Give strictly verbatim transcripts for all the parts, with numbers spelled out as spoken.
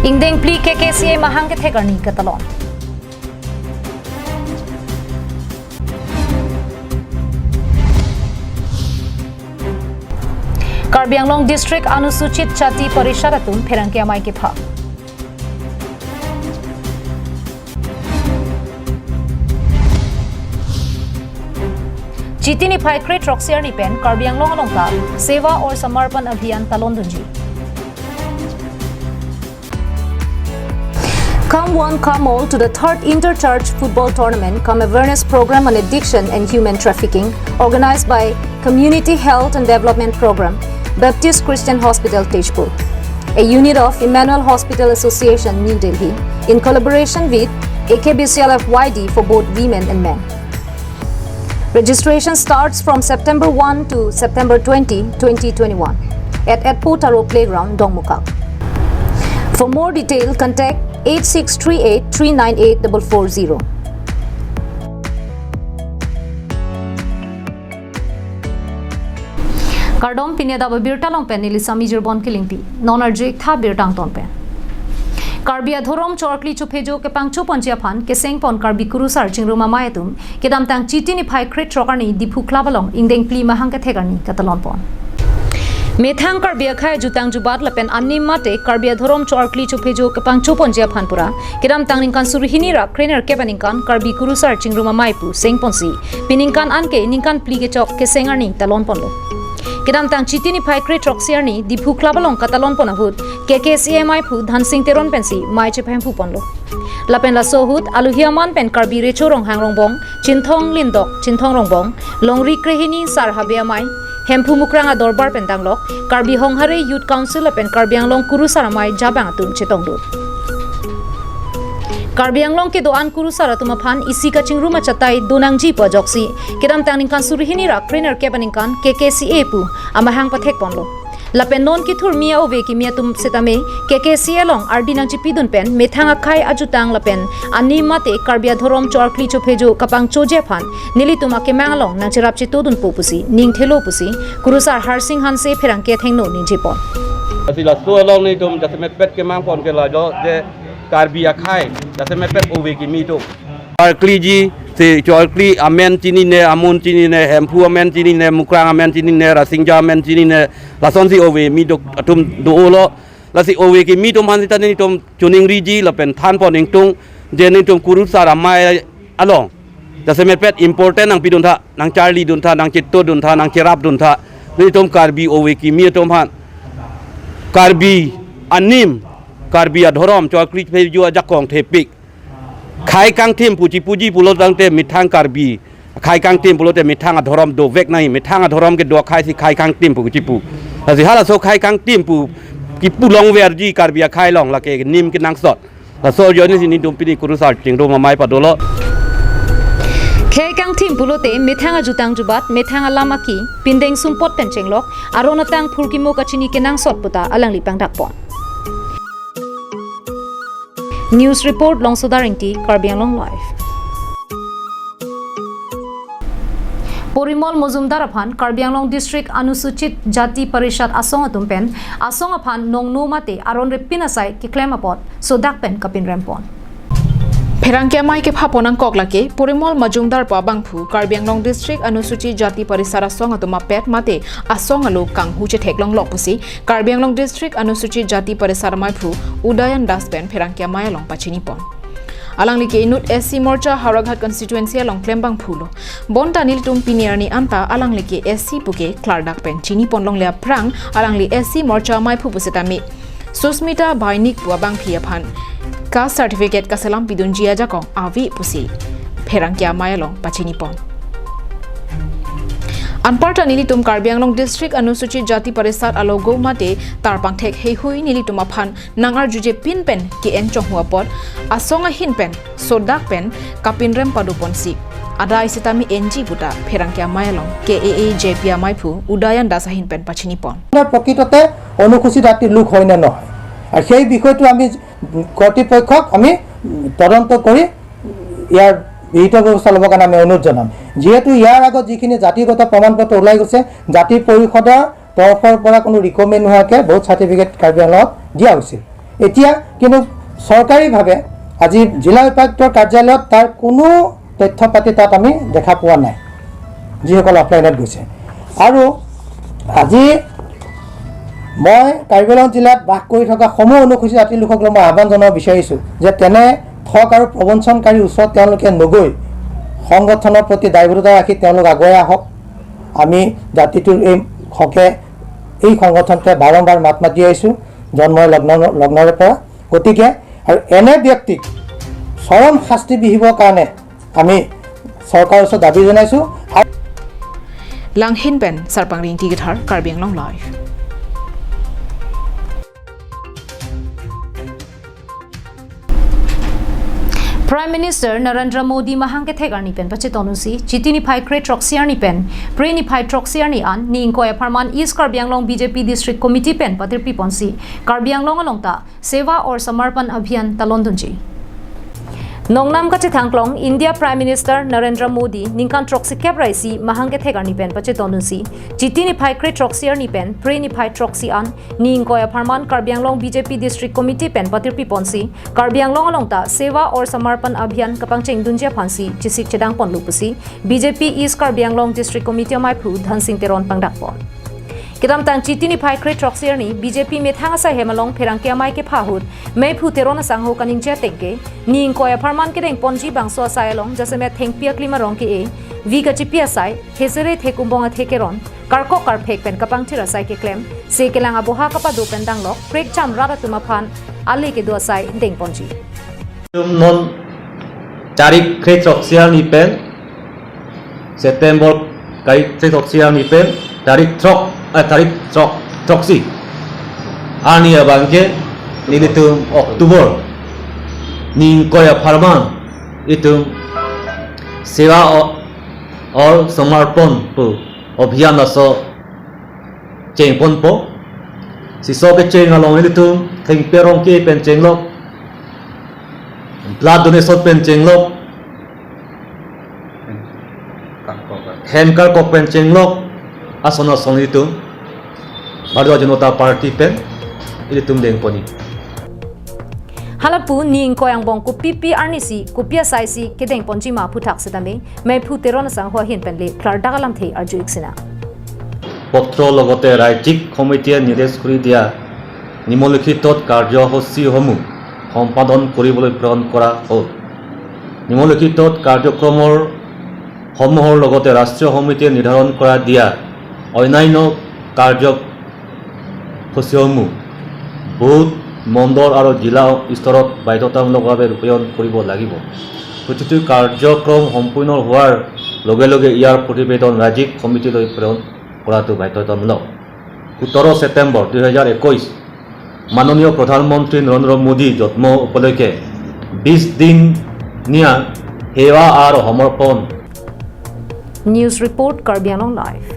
Ingdeng phli K K C A mahang kethek arni katalon. Karbi Anglong District Anusuchit Jati Parishad atum pherangke amei kepha. Chiti niphai kre-throksi arni pen Karbi Anglong along ta Seva aur Samarpan Abhiyan talon dunji. Come one, come all to the third Inter-Church Football Tournament cum Awareness Program on Addiction and Human Trafficking, organized by Community Health and Development Program, Baptist Christian Hospital, Tezpur, a unit of Emmanuel Hospital Association, New Delhi, in collaboration with A K B C L F Y D for both women and men. Registration starts from September one to September twenty, twenty twenty-one at Etpo Taro Playground, Dongmukak. For more detail, contact eight six three eight three nine eight double four zero. Kardom, pini adap abirta along pen neli Sami Jirbon Kilingpi. Non arju-ik tha birta angton pen. Karbi adhorom cho-arkli chophejo kepangchoponji aphan kesengpon Karbi Kurusar Chingrum Amei atum kedamtang Chiti niphai kre-throk arni Diphu Club along ingdeng phli mahang kethek arni katalonpon. Methang Karbi akhei ajutang jubat lapen anim mate Karbi adhorom cho-arkli chophejo kepangchoponji aphan pura kedamtang ningkan suri hini ra krenerkep aningkan Karbi Kurusar Chingrum Amei pu sengponsi, piningkan anke ningkan phli kechok keseng arni talonponlo. Kedamtang Chiti niphai kre-throksi arni Diphu Club along katalonpon ahut K K C A meiphu Dhansing Teron pensi mei chephemphuponlo. Lapen laso ahut aluhi aman pen Karbi Recho Ronghang Rongbong, Chinthong Lindok, Chinthong Rongbong, Longri Krehini Sar Habe Amei, Hemphu Mukrang Adorbar pen danglok Karbi Honghare Youth Council lapen Karbi Anglong Kurusar Amei jabang atum chetongdun. Karbi Anglong kedo-an Kurusar atum aphan isi kachingrum achatai donangji pu ajoksi kedamtang ningkan suri hini ra krenerkep aningkan K K C A pu amahang pathekponlo. Lapen non kethurmi a-ove kimi atum setame K K C A along ardi nangchipidun pen methang akhei ajutang lapen anim mate Karbi adhorom cho-arkli chophejo kapangchoji aphan nelitum akemang along nangcherap chetodunpo pusi ningthelo pusi Kurusar Harsing Hanse pherangke athengno ningjepon. Lasi laso along nelitum jasemetpet kemangpon ke lajo je Karbi akhei jasemetpet ove kimi atum cho-arkliji, si cho-arkli amen chinine, amun chinine, Hemphu amen chinine, Mukrang amen chinine, Rasingja amen chinine, lasonsi ove kimi do atum dolo. Lasi ove kimi atum aphan sita nelitum choningriji lapen thanpon ingtung je nelitum Kurusar Amei along jasemetpet important nangpidun tha, nangcharlidun tha, nangchetodun tha, nangcherapdun tha. Nelitum Karbi ove kimi atum aphan, Karbi anim, Karbi adhorom cho-arkli chophejo ajakong thepik. Khei kangthim pu chipuji pulo tangte methang Karbi khei kangthim pulote methang adhorom dovek nangji, methang adhorom kedo akhei si khei kangthim pu chipu. Lasi halaso khei kangthim pu kipu longverji Karbi akhei along lake nim kenangsot. Laso ajoinesi nelitum pini Kurusar Chingrum Amei padolo. Khei kangthim pulote methang ajutang jubat, methang alam aki, pindeng sumpot pen chenglok, aron atang phurkimo kachini kenangsot puta alangli pangdakpon. News report, Longsodar Ingti, Karbi Anglong Live. Porimol Mojumdar aphan Karbi Anglong District Anusuchit Jati Parishad asong atum pen asong aphan nongno mate aron repin asai keklem apot sodak pen kapinrempon. Pherangke amei kephapon angkok lake Porimol Mojumdar pu abangphu Karbi Anglong District Anusuchit Jati Parishad asong atum apet mate asong alo kanghu chetheklonglok pusi Karbi Anglong District Anusuchit Jati Parishad ameiphu Udayan Das pen pherangke amei along pachinipon. Alangli ke inut S C Morcha Howraghat constituency along klembangphulo. Bonta nelitum pini arni anta alangli ke S C puke klardak pen chiniponlongle aphrang alangli S C Morcha ameiphu pusitame Susmita Bainik pu abangpi aphan caste certificate kaselam pidunji ajakong ave pusi pherangke amei along pachinipon. Anparta nelitum Karbi Anglong District Anusuchit Jati Parishad alogo mate tarpangthek heihui nelitum aphan nangarjujepin pen ke-en chonghu apot asong ahin pen sodak pen kapinrem padoponsi adai sitame enji puta pherangke amei along K A A J P ameiphu Udayan Das ahin pen pachinipon. প্ৰকৃততে অনুসূচিত জাতিৰ লোক হয় নে নহয়, আৰু সেই বিষয়টো আমি কৰ্তৃপক্ষক আমি তদন্ত কৰি ইয়াৰ বিহিত ব্যৱস্থা ল'বৰ কাৰণে আমি অনুৰোধ জনাম। যিহেতু ইয়াৰ আগত যিখিনি জাতিগত প্ৰমাণ পত্ৰ ওলাই গৈছে, জাতি পৰিষদৰ তৰফৰ পৰা কোনো ৰিকমেণ্ড নোহোৱাকৈ বাৰ্থ চাৰ্টিফিকেট কাৰ্বি আংলঙত দিয়া হৈছিল। এতিয়া কিন্তু চৰকাৰীভাৱে আজি জিলা উপায়ুক্তৰ কাৰ্যালয়ত তাৰ কোনো তথ্য পাতি তাত আমি দেখা পোৱা নাই, যিসকল অফলাইনত গৈছে। আৰু আজি মই কাৰ্বি আংলং জিলাত বাস কৰি থকা সমূহ অনুসূচিত জাতি লোকসকলক মই আহ্বান জনাব বিচাৰিছোঁ যে তেনে ঠগ আৰু প্ৰবঞ্চনকাৰীৰ ওচৰত তেওঁলোকে নগৈ সংগঠনৰ প্ৰতি দায়বদ্ধতা ৰাখি তেওঁলোক আগুৱাই আহক। আমি জাতিটোৰ এই হকে এই সংগঠনটোৱে বাৰম্বাৰ মাত মাতি আহিছোঁ জন্মই লগ্ন লগ্নৰে পৰা। গতিকে আৰু এনে ব্যক্তিক চৰম শাস্তি বিহিবৰ কাৰণে আমি চৰকাৰৰ ওচৰত দাবী জনাইছোঁ। Langhin pen Sarpang Ringti Kethar, Karbi Anglong Live. Prime Minister Narendra Modi mahang kethek arni pen pacheton-unsi, Chiti niphai kre throksi arni pen Phre niphai throksi arni an, ni ingkoi apharman East Karbi Anglong B J P District Committee pen patirpi ponsi, Karbi Anglong along ta Seva aur Samarpan Abhiyan talon dunji. Nongnam kachethang klong India Prime Minister Narendra Modi ningkan throksi kep ra isi mahang kethek arni pen pacheton-unsi, Chiti niphai kre throksi arni pen Phre niphai throksi an, ni ingkoi apharman Karbi Anglong B J P District Committee pen patirpi ponsi, Karbi Anglong along ta Seva aur Samarpan Abhiyan kapangcheng dunji aphansi chesik chedang ponlo pusi B J P East Karbi Anglong District Committee amaiphu Dhansing Teron pangdak pon. Kedamtang Chiti niphai kre throksi arni B J P methang asai hem along pherangke amei kepha ahut Meiphu Teron asangho kaningje ateng ke, ni ingkoi apharman kedeng ponji bangso asai along jasemet thengpi aklim arong ke-e, vi kachipi asai, hesere thekumbong athe keron, karkok karphek pen kapangthir asai keklem, se kelang aboha kapado pen danglok prekjam rat atum aphan ale kedo asai deng ponji. Non tarik kre throksi arni pen, September tarik kre throksi arni pen tarik throk, eh, tarik throk, throksi arni abangke nelitum October ni ingkoi apharman itum Seva aur Samarpan pu abhiyan laso cheng ponpo. Siso kecheng along ilitum thengpi arong ke pen chenglok, blood donation pen chenglok, hem karkok pen chenglok, ason ason ilitum Bharatiya Janata Party pen ilitum deng ponji. Halapu ni ingkoi angbong kopipi arnisi, kopi asaisi kedeng ponji ma aphuthak setame, Meiphu Teron asangho ahin pen le klardak alamthe arju-ik sinang. পত্ৰ লগতে ৰাজ্যিক সমিতিয়ে নিৰ্দেশ কৰি দিয়া নিম্নলিখিত কাৰ্যসূচীসমূহ সম্পাদন কৰিবলৈ প্ৰেৰণ কৰা হ'ল। নিম্নলিখিত কাৰ্যক্ৰমৰ সমূহৰ লগতে ৰাষ্ট্ৰীয় সমিতিয়ে নিৰ্ধাৰণ কৰা দিয়া অন্যান্য কাৰ্যসূচীসমূহ বুথ, মণ্ডল আৰু জিলা স্তৰত বাধ্যতামূলকভাৱে ৰূপায়ণ কৰিব লাগিব। প্ৰতিটো কাৰ্যক্ৰম সম্পূৰ্ণ হোৱাৰ লগে লগে ইয়াৰ প্ৰতিবেদন ৰাজ্যিক সমিতিলৈ প্ৰেৰণ কৰাটো বাধ্যতামূলক। সোতৰ ছেপ্টেম্বৰ দুহেজাৰ একৈশ, মাননীয় প্ৰধানমন্ত্ৰী নৰেন্দ্ৰ মোদী জন্ম উপলক্ষে বিশ দিনীয়া সেৱা আৰু সমৰ্পণ। News report, Karbi Anglong Live.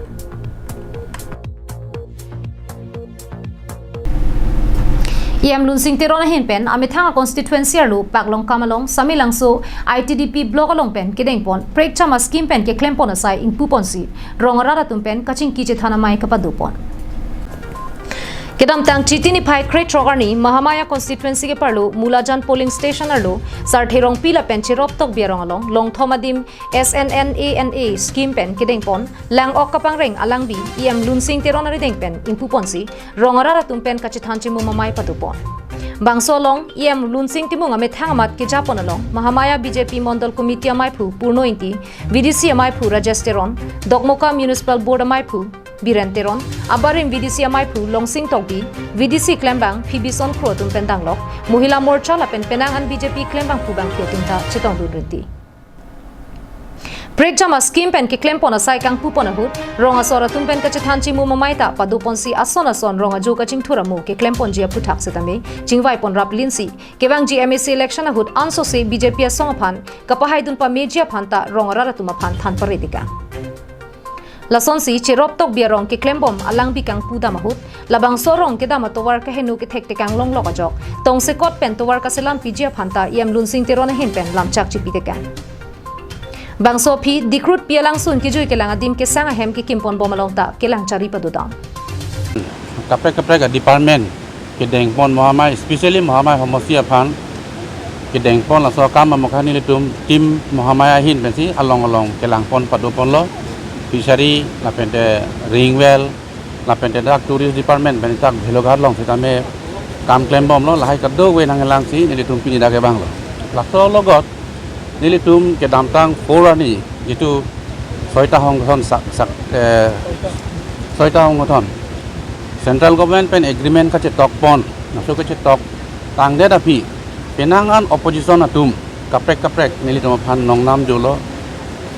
E M Lunsing Teron ahin pen amethang a constituency arlo Paklongkam along Samelangso I T D P block along pen kedeng pon prekjam a scheme pen keklem pon asai ingpu ponsi rong arat atum pen kachingki chethan amei kapado pon. Kedamtang Chiti niphai krethrok arni Mahamaya constituency keparlo Mulajan polling station arlo Sarthe Rongpi lapen Cherop Tokbi arong along longthom adim S N N A N A scheme pen kedeng pon lang-ok kapangreng alangbi E M Lunsing Teron arideng pen ingpu ponsi rong arat atum pen kachethan chimum amei pado pon. Bangso along E M Lunsing Timung amethang amat keja pon along Mahamaya B J P Mondol Committee ameiphu Purno Ingti, V D C ameiphu Rajesh Teron, Dokmoka Municipal Board ameiphu Biren Teron, abarim V D C ameiphu Longsing Tokbi, V D C klembang Phoebe Sonkro atum pen danglok Mohila Morcha lapen penang an B J P klembang pubang phi atum ta chetongdun rinti. Prekjam a scheme pen keklem pon asai kangpu pon ahut rong asor atum pen kachethan chimum amei ta pado ponsi ason ason rong ajo kachingthur amo keklem ponji aphuthak setame chingvai pon rap linsi kevangji M A C election ahut ansose B J P asong aphan kapahaidun pameji aphan ta rong arat atum aphan than pare dika. Lasonsi Cherop Tokbi arong keklem bom alangbi kangpu dam ahut labangso arong kedam atovar kaheno kethek tekang longlok ajok tongsekot pen tovar kaselam piji aphan ta E M Lunsing Teron ahin pen lamchak chipi tekang. Bangso aphi Dikrut Pialangsun kejui kelang adim kesang ahem kekim pon bom along ta kelang chari pado dam. Kaprek kaprek a department kedengpon Mahamaya, especially Mahamaya homosti aphan kedengpon laso akam amokha nelitum team Mahamaya ahin pensi along along kelangpon padoponlo, fishery lapente ring well lapente dak tourist department pen dak Bheloghat along sitame kam klembomlo, lahai kadokave nanglangsi nelitum pini dak kevanglo. Laso logot nelitum kedamtang four arni jitu soita hongthon sak, sak, eh, soita hongthon central government pen agreement kachetokpon, laso kachetok tangdet aphi penang an opposition atum kaprek kaprek nelitum aphan nongnam jolo,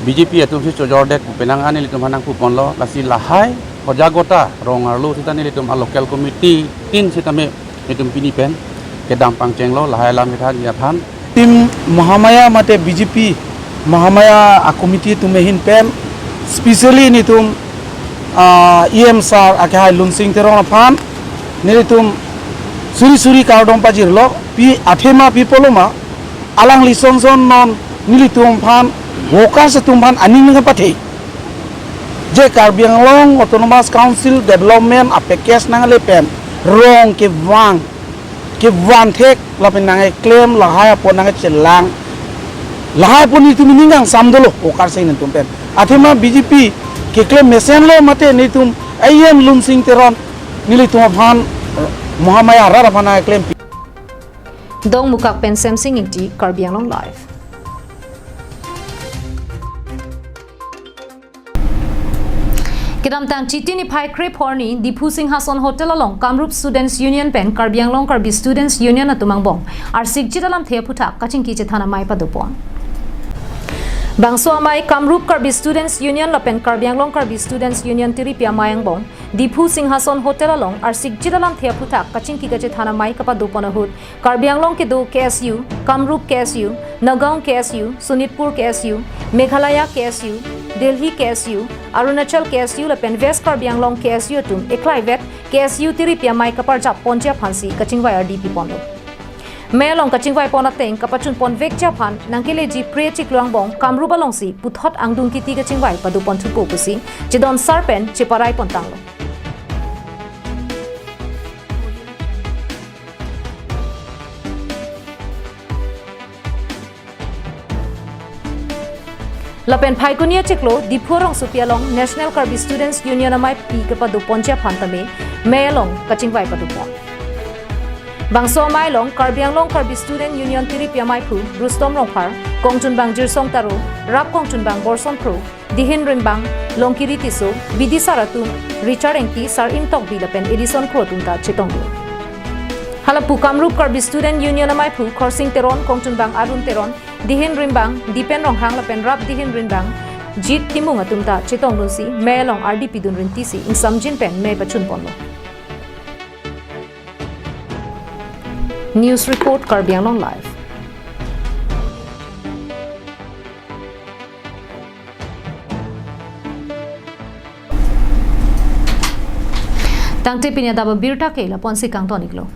B J P atumsi chojordek penang an nelitum aphan nangpuponlo, lasi lahai hojagota rong arlo sita nelitum a local committee tin sitame nelitum pini pen kedam pangchenglo lahai alam kethan aphan. Team Mahamaya mate B J P Mahamaya a committee atum ahin pen, specially nelitum, ah, E M sir akehai Lunsing Teron aphan nelitum suri suri kardom pajirlo, pi athema pi pulo ma, alangli son son non nelitum aphan, workers atum aphan aning nangpathe. Je Karbi Anglong Autonomous Council development a package nangle pen rong kevang, kevan thek lapen nangkeklem lahai apot nangchelang. Lahai apot nelitum aning kangsam dolo, workers ahin atum pen. Athema B J P keklem mesenlo mate nelitum A M Lunsing Teron nelitum aphan, eh, Mahamaya arat aphan nangklempi. Dongmukak pen Semsing Ingti, Karbi Anglong Live. Kedamtang Chiti niphai krepho arni Diphu Singhason Hotel along Kamrup Students Union pen Karbi Anglong Karbi Students Union atum angbong arsik jit alamthe aphuthak kachingki chethan amei padopon. Bangso amei Kamrup Karbi Students Union lapen Karbi Anglong Karbi Students Union tiripi amei angbong Diphu Singhason Hotel along arsik jit alamthe aphuthak kachingki kachethan amei kapadopon ahut Karbi Anglong kedo K S U, Kamrup K S U, Nagaon K S U, Sonitpur K S U, Meghalaya K S U, Delhi K S U, Arunachal K S U lapen West Karbi Anglong K S U atum eklaivet K S U tiripi amei kaparjap ponji aphansi kachingvai ardi piponlo. Mei along kachingvaipon ateng kapachunpon vekji aphan nangkeleji pre chiklo angbong Kamrup alongsi puthot angdung kiti kachingvai padopon thupo pusi chedon sar pen cheparai pontanglo. Lapen Phaikuni achiklo Diphu rongsopi along National Karbi Students Union ameipi kepadoponji aphan tame mei along kachingvai padopon. Bangso amei along Karbi Anglong Karbi Student Union tiripi ameiphu Rustom Rongphar, kongchunbang Jirsong Taro, rap kongchunbang Borson Kro, dihin rimbang Longkiri Tisso, bidisar atum Richard Engti, Sar Imtokbi lapen Edison Kro atum ta chetonglo. Halapu Kamrup Karbi Student Union ameiphu Khorsing Teron, kongchunbang Arun Teron, dihin rimbang Dipen Ronghang lapen rap dihin rimbang Jit Timung atum ta chetongdunsi mei along ardi pidun rintisi ingsamjin pen mei pachunponlo. News report, Karbi Anglong Live. Tangte pini adap abirta ke lapu-ansi kangton-iklo.